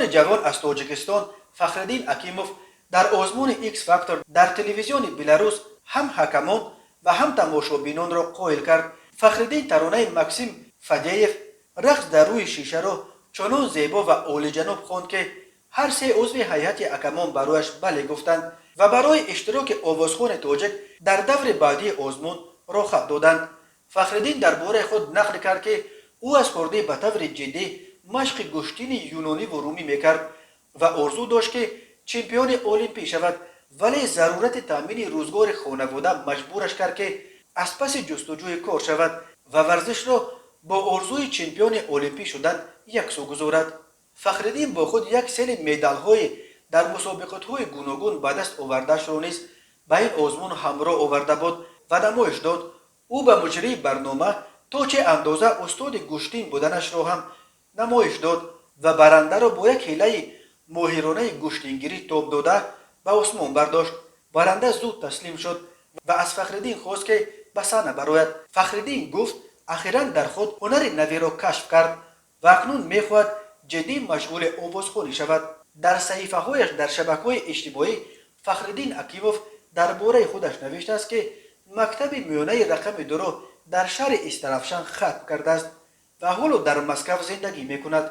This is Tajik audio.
Овозхони ҷавон аз Тоҷикистон Фахриддин Акимов дар озмуни X Factor дар телевизиони Беларус ҳам ҳакамон ва ҳам тамошобинонро қоил кард. Фахриддин таронаи Максим Фадеев «Рақс дар рӯи шишаро» чунон зебо ва олиҷаноб хонд, ки ҳар се узви ҳайати ҳакамон барояш бале гуфтанд ва барои иштироки овозхони тоҷик дар даври баъдии озмун роҳхат доданд. Фахриддин дар бораи худ нақл кард, ки ӯ аз хурдӣ ба таври ҷиддӣ машқи гӯштини юнониву румӣ мекард ва орзу дошт, ки чемпиони олимпӣ шавад, вале зарурати таъмини рӯзгори хонавода маҷбураш кард, ки аз паси ҷустуҷӯи кор шавад ва варзишро бо орзуи чемпиони олимпӣ шудан яксӯ гузорад. Фахриддин бо худ як сели медалҳои дар мусобиқотҳои гуногун ба даст овардаашро низ ба ин озмун ҳамроҳ оварда буд ва намоиш дод. Ӯ ба муҷрии барнома то чӣ андоза устоди гӯштин буданашро ҳам намоиш дод ва барандаро бо як ҳилаи моҳиронаи гӯштингирӣ тоб дода ба осмон бардошт. Баранда зуд таслим шуд ва аз Фахриддин хост, ки ба саҳна барояд. Фахриддин гуфт, ахиран дар худ ҳунари наверо кашф кард ва акнун мехоҳад ҷиддӣ машғули овозхонӣ шавад. Дар саҳифаҳояш дар шабакаҳои иҷтимоӣ Фахриддин Акимов дар бораи худаш навиштааст, ки мактаби миёнаи рақами дуро дар шаҳри Истаравшан хатм кардааст ва ҳоло дар Москав зиндагӣ мекунад.